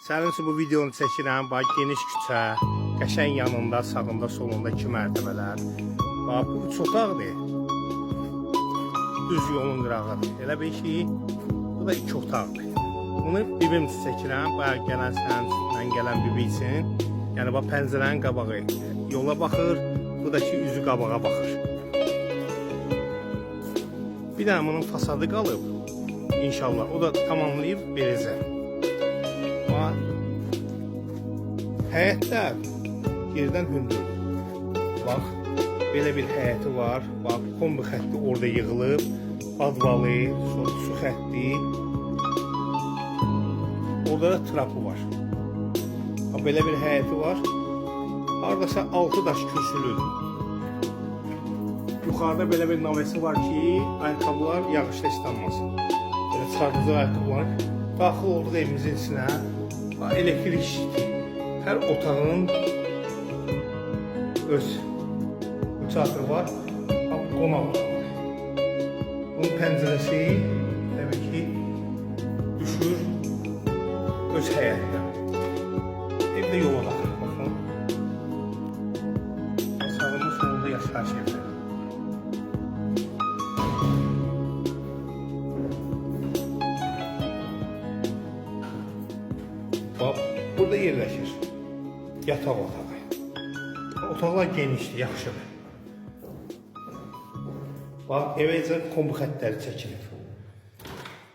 Sənin üçün bu videonu çəkirəm. Bax, geniş küçə, qəşəng yanında, sağında, solunda iki mərtəbələr. Bax, bu üç otaqdır. Düz yolun qırağıdır. Elə bil ki, bu da iki otaqdır. Bunu bibim üçün çəkirəm. Bayaq gələn sənin üçün, gələn bibi üçün. Yəni bax pəncərənin qabağı yola baxır, bu da ki üzü qabağa baxır. Bir dənə bunun fasadı qalıb. İnşallah o da tamamlayıb verəcəm. Bax, həyətdə yerdən hündürdür. Bax, belə bir həyəti var. Bax, kombi xətti orada yığılıb. Padvalı, sonra su xətti. Orada da trapı var. Bax, belə bir həyəti var. Hardasa 6 daş kürsülüdür. Yuxarıda belə bir navesi var ki, ayaqqabılar yağışda islanmasın. Belə çıxardıcı ayaqqabılar. Daxil olduq evimizin içinə. Bax, elektrik işləyir. Hər otağın öz teatrı var. Bax, qonaq otağı. Bunun pəncərəsi təbii ki düşür öz həyətdə. Evdə yola baxır. Baxın. Sağında solunda yaşayış evləri. Bax, burada yerləşir yataq otağı. Otaqlar genişdir, yaxşıdır. Bax, evəcə kombi xəttləri çəkilib.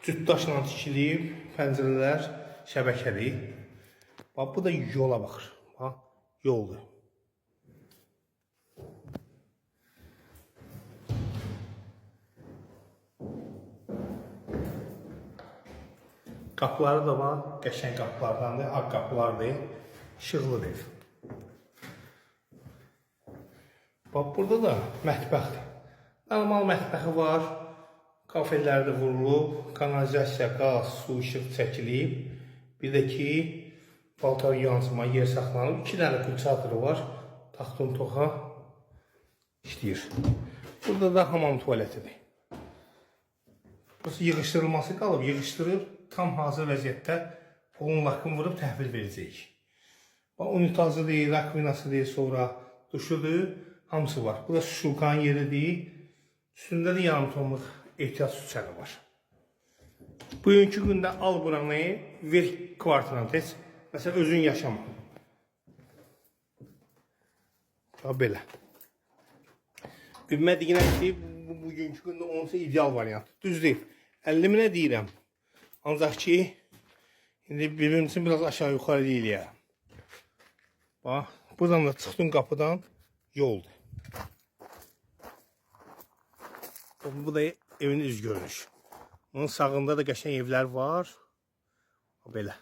Cüt daşla tikilib, pəncərələr şəbəkəli. Bax, bu da yola baxır. Bax, yoldur. Qapıları da var, qəşəng qapılardandır, ağ qapılardır, işıqlıdır ev. Bax, burada da mətbəxdir. Normal mətbəxi var. Kafelər də vurulub, kanalizasiya, qaz, su, işıq çəkilib. Bir də ki, paltar yuyan yer saxlanılıb. 2 dənə pulsatoru var. Taxtun toxa işləyir. Burada da hamam tualetidir. Burası yığışdırılması qalıb, yığışdırıb tam hazır vəziyyətdə polun lakını vurub təhvil verəcəyik. Bax, unitazıdır, rakvinasıdır, sonra duşudur, hamısı var. Bu da şulkanın yeridir. Üstündə də yarım tonluq ehtiyat su çəni var. Bugünkü gündə al buranı, ver kvartına tez. Məsələn, özün yaşama. Bax, belə. Bibimə deyirəm ki, bu bugünkü gündə onun üçün ideal variantdır. Düz deyil. 50 minə deyirəm. Ancaq ki, indi bibim üçün biraz aşağı yuxarı eləyərəm. Bax, buradan da çıxdın qapıdan yoldur. Bu da evin üz görünüşü. Onun sağında da qəşəng evlər var. Belə.